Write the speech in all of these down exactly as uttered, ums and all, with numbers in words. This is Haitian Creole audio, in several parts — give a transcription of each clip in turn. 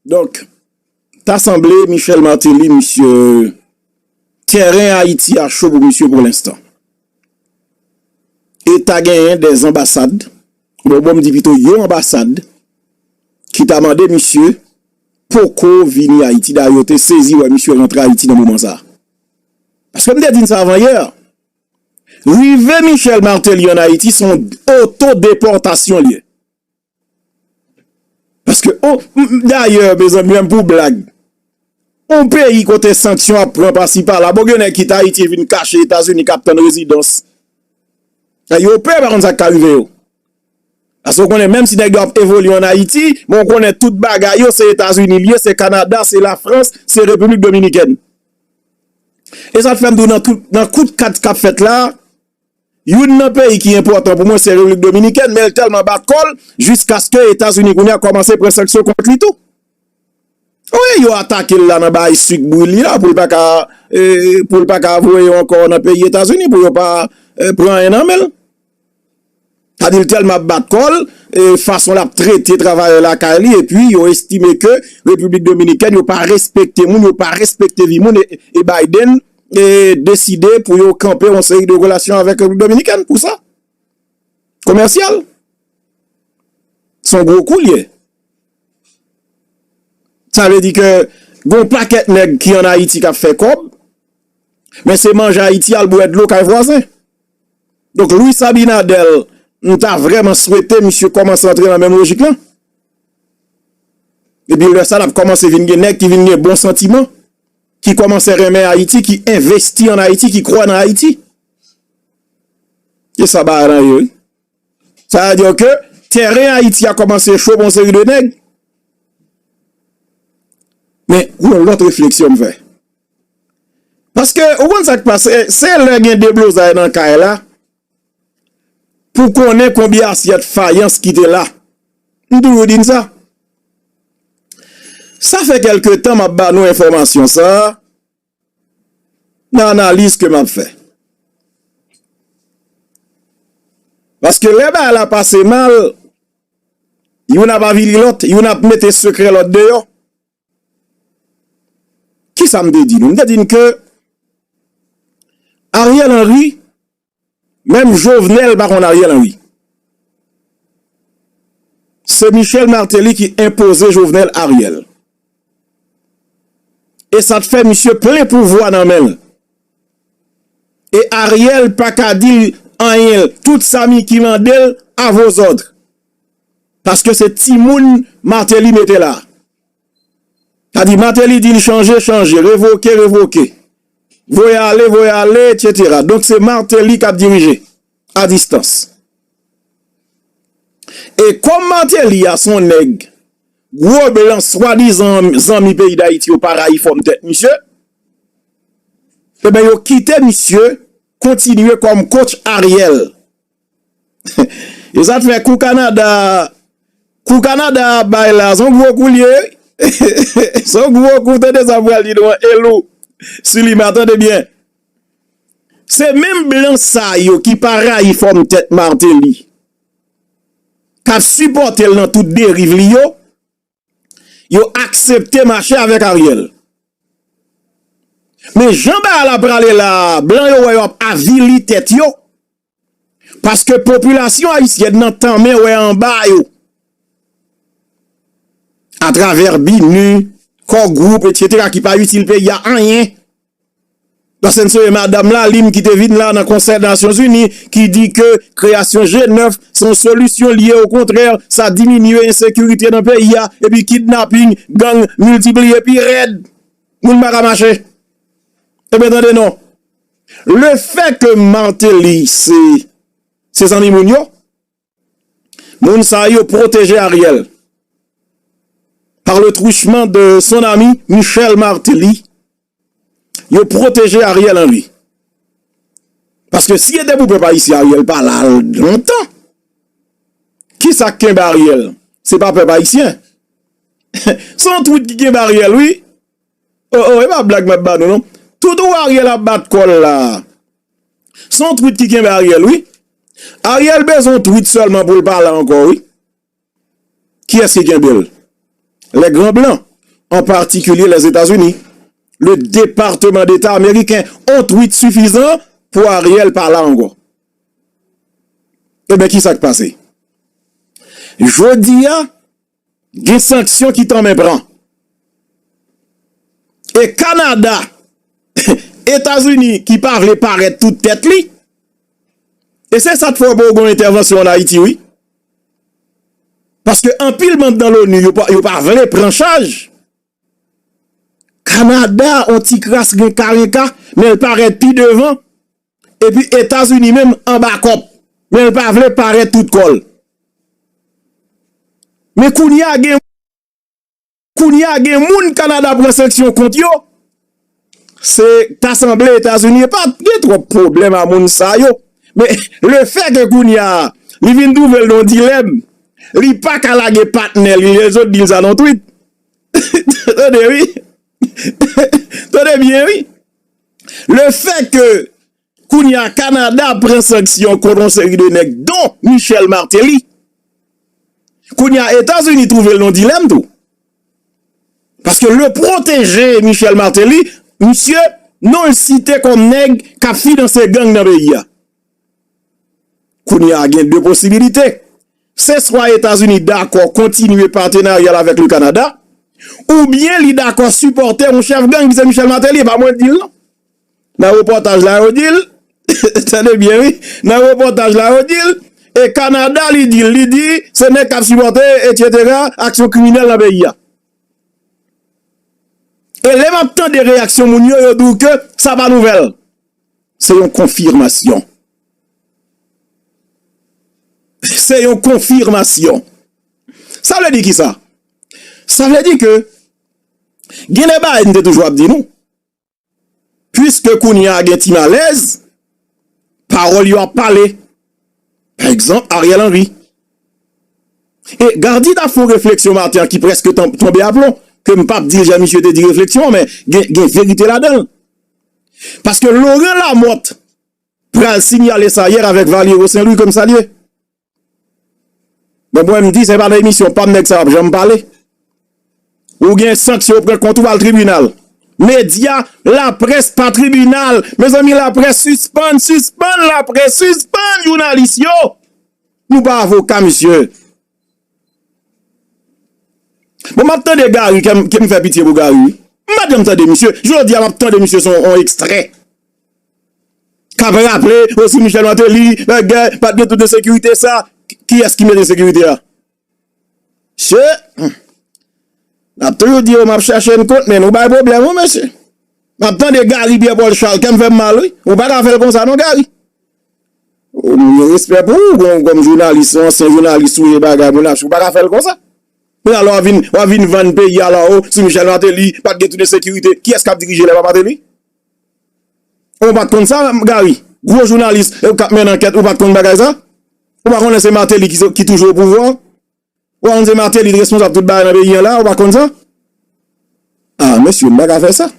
Donk, ta sanble Michel Martelly, misye, tèren Ayiti a cho pou misye pou lenstan. E ta genyen dè anbasad, bon, bon, m di pito yon anbasad, ki ta mande misye poko vini Ayiti. Dayè, yo te sezi wè misye rantre Ayiti nan moman sa a. Paske m te di n sa avan yè. Rive Michel Martelly ann Ayiti, se yon otodepòtasyon li ye. Paske, o, m, m, dayè, mezanmi, menm pou blag, yon peyi kote sanksyon ap pran pasi pala, bon, gen nèg kite Ayiti vin kache Etazini k ap tann rezidans. Yo pè, pa konn sa k ka rive yo. Paske w konnen, menm si nèg yo ap evolye ann Ayiti, men w konnen tout bagay yo, se Etazini l ye, se Kanada, se Lafrans, se Repiblik Dominikèn. E sa t fè m di w nan tout, nan tout kat k ap fèt la, youn nan peyi ki enpòtan pou mwen, se Repiblik Dominikèn, men l tèlman bat kò l, jiskaske Etazini kounye a kòmanse pran sanksyon kont li tou. Wi, yo atake l la nan bay sik bouyi li la, pou l pa ka, e, pou l pa ka voye yo ankò nan peyi Etazini, pou yo pa, e, pran anyen nan men l. Sa di l tèlman ap bat kò l, e, fason l ap trete travayè lakay li, epi yo estime ke Repiblik Dominikèn, yo pa respekte moun, yo pa respekte vi moun, e, e Biden, e, deside pou yo kanpe yon seri de relasyon avèk Repiblik Dominikèn pou sa. Komèsyal. Se yon gwo kou l ye. Sa vle di ke gon pakèt nèg ki ann Ayiti k ap fè kòb, men se manje Ayiti al bwè dlo kay vwazen. Donk, Luis Abinader, m ta vrèman swete misye kòmanse antre nan menm lojik lan. Epi lè sa, l ap kòmanse vin gen nèg ki vin gen bon santiman, ki kòmanse renmen Ayiti, ki envesti ann Ayiti, ki kwè nan Ayiti. E sa bagay lan ye, wi. Sa vle di ke tèren Ayiti a kòmanse cho pou yon seri de nèg. Men, yon lòt refleksyon m fè. Paske, ou konn sa k pase, se lè gen deblozay nan kay la, pou konnen konbyen asyèt fayans ki te la. M toujou di n sa. Sa fè kèlke tan m ap ba nou enfòmasyon sa a, nan analiz ke m ap fè. Paske lè bagay la pase mal, youn ap avili lòt, youn ap mete sekrè lòt deyò. Kisa m te di nou? M te di n ke Ariel Henry, menm Jovenel pa konn Ariel Henry. Se Michel Martelly ki enpoze Jovenel Ariel. E sa t fè misye plen pouvwa nan men l. E Ariel pa ka di l anyen. Tout sa Mickey mande l, à vos ordres. Paske se timoun Martelly mete la. Sa di Martelly di l chanje, chanje, revoke, revoke. Voye ale, voye ale, etsetera. Donk se Martelly k ap dirije a distans. E kòm Martelly a se yon nèg gwo blan swadizan zanmi peyi Dayiti yo pa rayi fòm tèt misye, ebyen yo kite misye kontinye kòm coach Ariel. E sa t fè kou Kanada, kou Kanada ap bay la, se yon gwo kou l ye. Se yon gwo kou, tande sa m pral di nou an, e lou. Silima, tande byen. Se menm blan sa yo ki pa rayi fòm tèt Martelly, k ap sipòte l nan tout deriv li yo, yo aksepte mache avèk Ariel. Men jan bagay la prale la, blan yo wè yo ap avili tèt yo, paske popilasyon ayisyèn nan tanmen wè anba yo, atravè BINUH, Core Group, etsetera, ki pa itil peyi a anyen. Paske n sonje madanm la, li menm ki te vin la nan Konsèy Nasyonzini, ki di ke kreyasyon G nèf se yon solisyon l ye, okontrè, sa diminye ensekirite nan peyi a, epi kidnaping, gang miltipliye pi rèd. Moun pa ka mache. Ebyen, tande non. Le fait que Martelly se, se zanmi moun yo, moun sa yo pwoteje Ariel par le truchement de son ami Michel Martelly. Yo pwoteje Ariel Henry. Paske si e te pou pèp ayisyen, Ariel pa la lontan. Kisa k kenbe Ariel? Se pa pèp ayisyen. Se yon tweet ki kenbe Ariel, wi. Oh, oh, e pa blag m ap ba nou, non. Tout ou Ariel ap bat kò l la, se yon tweet ki kenbe Ariel, wi. Ariel bezwen yon tweet sèlman pou l pa la ankò, wi. Kiyès ki kenbe l? Les grands blancs. en particulier les États-Unis. Le Département d'État américain, on tweet suffisant pour Ariel pa la ankò. Ebyen, ki sa k pase? Jodi a, gen sanksyon ki tanmen pran. E Kanada, Etazini ki pa vle parèt tout tèt li, e se sa k fè w pa gen entèvansyon ann Ayiti, wi. Paske anpil manm nan l'ONU, yo pa, yo pa vle pran chaj. Kanada, on ti kras renka renka, men l parèt pi devan. Epi Etazini menm anba kòb, men l pa vle parèt tout kò l. Men kounye a gen, kounye a gen moun Kanada pran sanksyon kont yo. Se ta sanble Etazini pa t gen twòp pwoblèm a moun sa yo. Men lefètke kounye a, li vin twouve l nan yon dilèm, li pa ka lage patnè li, lèzòt di l sa nan tweet. Tande, wi. Tande byen, wi. Lefètke kounye a Kanada pran sanksyon kont yon seri de nèg, dont Michel Martelly, kounye a Etazini twouve l nan dilèm tou. Paske le protégé Michel Martelly, misye, non l site kòm nèg k ap finanse gang nan peyi a. Kounye a gen de posibilite. Se swa Etazini dakò kontinye patenarya l avèk le Kanada, oubyen li dakò sipòte yon chèf gang ki se Michel Martelly, e pa mwen k di l non. Nan repòtaj la yo di l, tande byen wi, nan repòtaj la yo di l, e Kanada li di l, li di se nèg k ap sipòte, etsetera, aksyon kriminèl nan peyi a. E lè m ap tande reyaksyon moun yo, yo di w ke sa pa nouvèl. Se yon konfimasyon. Se yon konfimasyon. Sa vle di kisa? Sa vle di ke gen de bagay m te toujou ap di nou. Piske kounye a gen ti malèz, pawòl yo ap pale. Pa egzanp, Ariel Henry. E Gardy t ap fè yon refleksyon maten an ki prèske tan- tonbe aplon, ke m p ap di l jan misye te di refleksyon an, men gen, gen verite ladan l. Paske Laurent Lamothe pral sinyale sa yè avèk Valiero Saint-Louis ke m salye. Men mwen, m di, se pa nan emisyon pa m nèg sa yo ap janm pale. Ou gen sanksyon yo pran kont ou, al tribinal. Medya, laprès pa tribinal. Mezanmi, laprès sispann, sispann, laprès sispann, jounalis yo. Nou pa avoka, mesye. Bon, m ap tande Gary, ke m, ke m fè pitye pou Gary, wi. M pa janm tande misye. Jodi a, m ap tande misye sou yon ekstrè. K ap raple, o, sou Michel Martelly, bagay, pa t gen tout ensekirite sa. Ki, kiyès ki mete ensekirite a? Mesye, hmm. N ap toujou di yo, m ap chache n kont, men nou bay pwoblèm, wi, mesye. M ap tande Gary Pierre Paul Charles, kè m fè m mal, wi. Ou pa ka fè l konsa, non, Gary. Ou, m gen respè pou ou, kòm, kòm jounalis, yon ansyen jounalis ou ye bagay, moun ap, ou pa ka fè l konsa. Men alò, w ap vin, w ap vin vann peyi a la, o, sou Michel Martelly, pa t gen tout ensekirite. Kiyès k ap dirije lè pa Martelly? Ou pa t konn sa, Gary? Gwo jounalis, e, k ap mennen ankèt, ou pa t konn bagay sa? Ou pa konnen se Martelly ki, ki toujou o pouvwa? Ou pa konn se Martelly ki responsab tout bagay nan peyi an la, ou pa konn sa? A, mesye, m pa ka fè sa.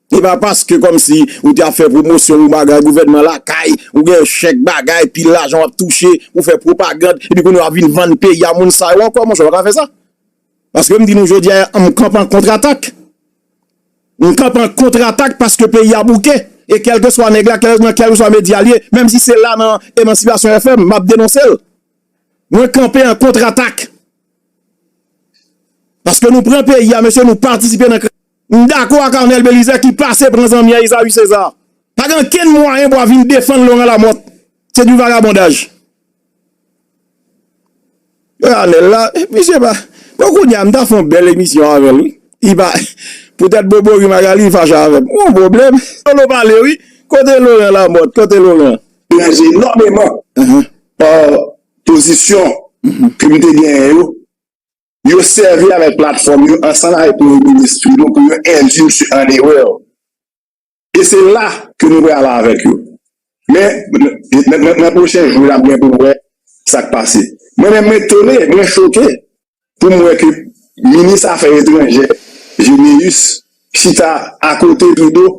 E pa paske kòmsi ou te ap fè pwomosyon pou bagay gouvènman lakay, ou gen chèk bagay, pil lajan w ap touche, ou fè pwopagann, epi kounye a w ap vin vann peyi a moun sa yo ankò, monchè, w pa ka fè sa. Paske m di nou jodi a, m kanpe an kontratak. M kanpe an kontratak paske peyi a bouke. E kèlkeswa nèg la, kèl, nan kèlkeswa medya l ye, menm si se la nan Emancipation F M, m ap denonse l. Mwen kanpe an kontratak. Paske nou pran peyi a, mesye, nou patisipe nan kre-, m dakò ak Arnel Belizaire ki pase pran zanmi a Isaïe César. Pa gen okenn mwayen pou w ap vin defann Laurent Lamothe. Se du vagabondaj. Yo, Arnel la, eh, misye pa. Bon, kounye a, m ta fè yon bèl emisyon avè l, wi. Li pa, poutèt Bobori Magali, li fache avè m. Yon pwoblèm. Lolo pale, wi. Kote Laurent Lamothe? Kote Laurent? Deranje enòmeman pa pozisyon ke m te genyen yo. Yo sèvi avèk platfòm yo ansanm avèk Premye Minis Trudeau pou yo endui misye an erè. E se la ke nou pral avèk yo. Men, nan, nan, nan pwochen jou, n ap gen pou wè sa k pase. Mwen menm, mwen etone, mwen choke pou m wè ke minis afè etranjè Généus chita akote Trudeau,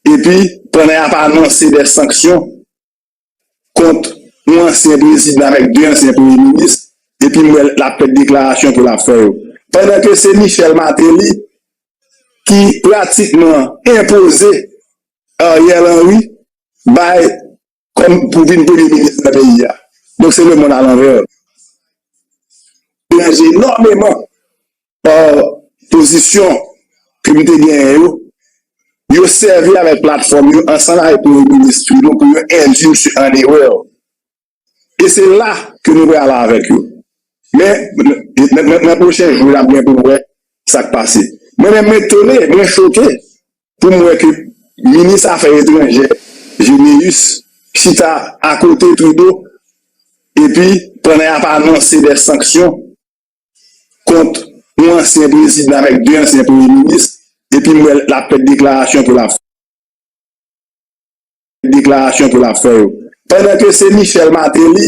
epi pandan y ap anonse de sanksyon kont yon ansyen prezidan avèk de ansyen premye minis, epi m wè l ap fè deklarasyon ke l ap fè yo. pandan ke se Michel Martelly ki pratikman enpoze Ariel Henry bay kòm pou vin premye minis nan peyi a. Donk, se lemonn alanvè. Deranje enòmeman pa pozisyon ke m te genyen yo. Yo sèvi avèk platfòm yo ansanm avèk premye minis Trudeau pou yo endui misye an erè. E se la ke nou pral ale avèk yo. Men, nan, nan, nan, nan pwochen jou, n ap gen pou wè sa k pase. Mwen menm, mwen etone, mwen choke pou m wè ke minis afè etranjè Généus chita akote Trudeau, epi pandan y ap anonse de sanksyon kont yon ansyen prezidan avèk de ansyen premye minis, epi m wè l ap fè deklarasyon ke l ap deklarasyon ke l ap fè yo. Pandan ke se Michel Martelly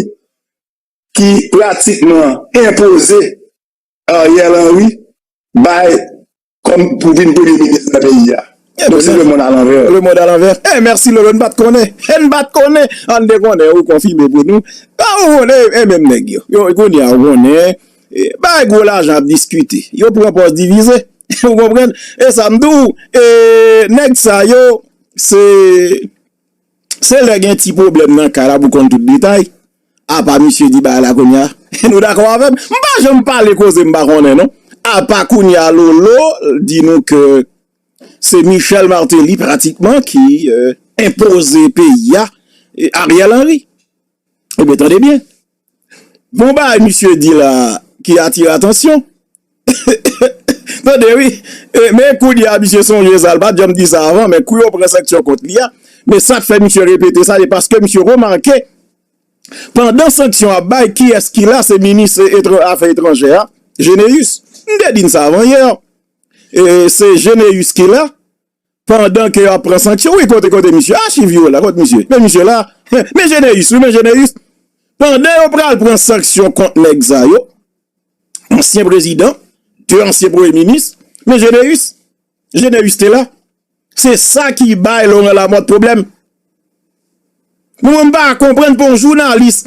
ki pratikman enpoze Ariel Henry bay kòm pou vin premye minis nan peyi a. Donk, se lemonn alanvè. Lemonn alanvè. Eh, mèsi, Lolo, n pa t konnen. Eh, n pa t konnen. An n te konnen, ou konfime pou nou. A, ou konnen, e menm nèg yo. Yo, kounye a, ou konnen, e, bay gwo lajan ap diskite. Yo pran pòz divize. Ou konprann? E sa m di w, e, nèg sa yo, se, se lè gen ti pwoblèm nan kay la pou konn tout detay. Apa misye di bagay la kounye a. Nou dakò avè m? M pa janm pale koze m pa konnen, non. Apa kounye a Lolo di nou ke se Michel Martelly pratikman ki, e, enpoze peyi a, e, Ariel Henry. Ebyen, tande byen. Bon bagay misye di la ki atire atansyon. Tande wi. E, men kounye a misye sonje sa, l pa t janm di sa avan, men kou yo pran sanksyon kont li a, men sa k fè misye repete sa, se paske misye remake, pandan sanksyon ap bay, kiyès ki la? Se minis etran-, afè etranjè a, Généus. M te di n sa avan yè. E, se Généus ki la, pandan ke y ap pran sanksyon. Wi, kote, kote misye? Achiv yo la, kote misye? Men misye la. Men Généus, wi, men Généus. Pandan yo pral pran sanksyon kont nèg sa yo, ansyen prezidan, de ansyen premye minis, men Généus, Généus te la. Se sa ki bay Laurent Lamothe pwoblèm. Mwen, m pa konprann pou yon jounalis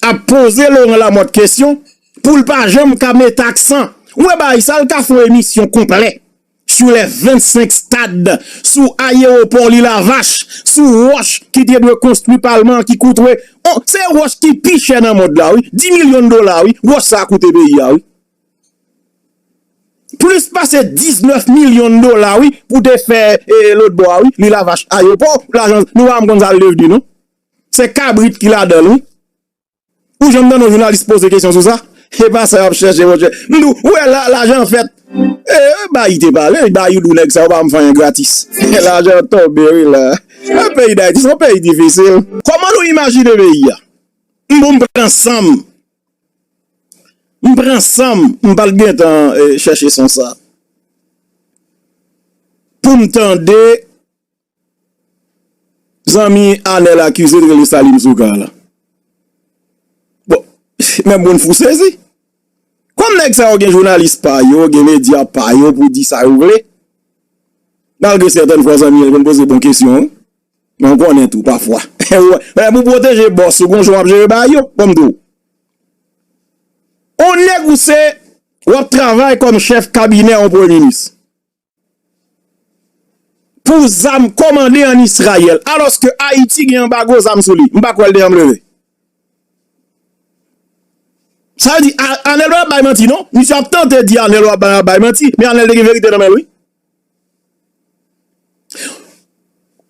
ap poze Laurent Lamothe kesyon pou l pa janm ka mete aksan. Ou wè bagay sa, l ka fè yon emisyon konplè sou les vingt-cinq stades, sou ayewopò Lil Avach, sou wòch ki te dwe konstwi palman an ki koute. Oh, se wòch ki pi chè nan mond la, wi. Dis milyon dola, wi. Wòch sa a koute peyi a, wi. Plis pase diznèf milyon dola, wi, pou te fè, e, lòt bò a, wi, Lil Avach ayewopò, lajan, nou pa konn sa l devni, non. Se kabrit ki ladan l, wi. Ou janm tande yon jounalis poze kesyon sou sa? E pa sa y ap chèche, monchè. M di w, ou wè la, lajan fèt. E, Bayi te pale, Bayi di w nèg sa yo pa m fè anyen gratis. Lajan tonbe, wi, la. Nan peyi Dayiti, se yon peyi difisil. Kòman nou imajine peyi a? M bon, m pran san m. M pran san m, m pa t gentan, e, chèche son sa. Pou m tande zanmi Anèl Akize t rele Salim Soukar la. Bon, men moun fou sezi. Kòm nèg sa yo gen jounalis pa yo, gen medya pa yo pou di sa yo vle, malgre sètèn fwa zanmi yo konn poze bon kesyon, wi. Men w konnen tou, pafwa. Lè pou pwoteje bòs ou, gon jan w ap jere bagay yo, ban m di w. On nèg ou se, w ap travay kòm chèf kabinè yon premye minis. Pou zam kòmande ann Izrayèl, alòske Ayiti gen anbago zam sou li. M pa kwè l te janm leve. Sa vle di, A-, Anèl pa bay manti, non. Misye ap tante di Anèl pa bay, bay manti, men Anèl te gen verite nan men l, wi.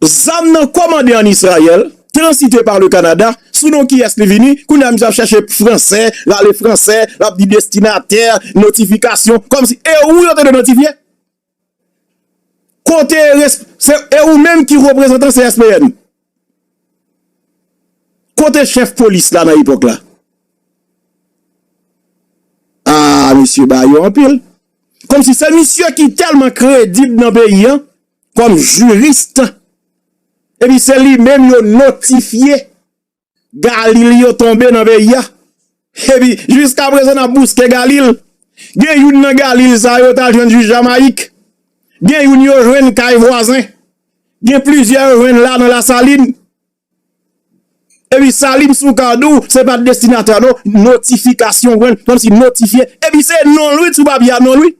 Zam nan kòmande ann Izrayèl, transite pa le Kanada, sou non kiyès li vini, kounye a misye ap chèche fransè, rale fransè, l ap di destinatè, notifikasyon, kòmsi, e ou yo te dwe notifye? Kote res-, se, e ou menm ki reprezantan C S P N? Kote chèf polis la nan epòk la? Ah, misye ba yo anpil. Kòmsi se misye ki tèlman kredib nan peyi an, kòm jiris, epi se li menm yo notifye Galil yo tonbe nan peyi a. Epi, jiskaprezan, n ap bouske Galil. Gen youn nan Galil sa yo t al jwenn jij Jamayik. Gen youn yo jwenn kay vwazen. Gen plizyè yo jwenn la nan Lasalin. Epi Salim Soukar di w se pa destinatè non, notifikasyon, w konprann, kòmsi notifye. Epi se non l wi sou papye a, non l wi.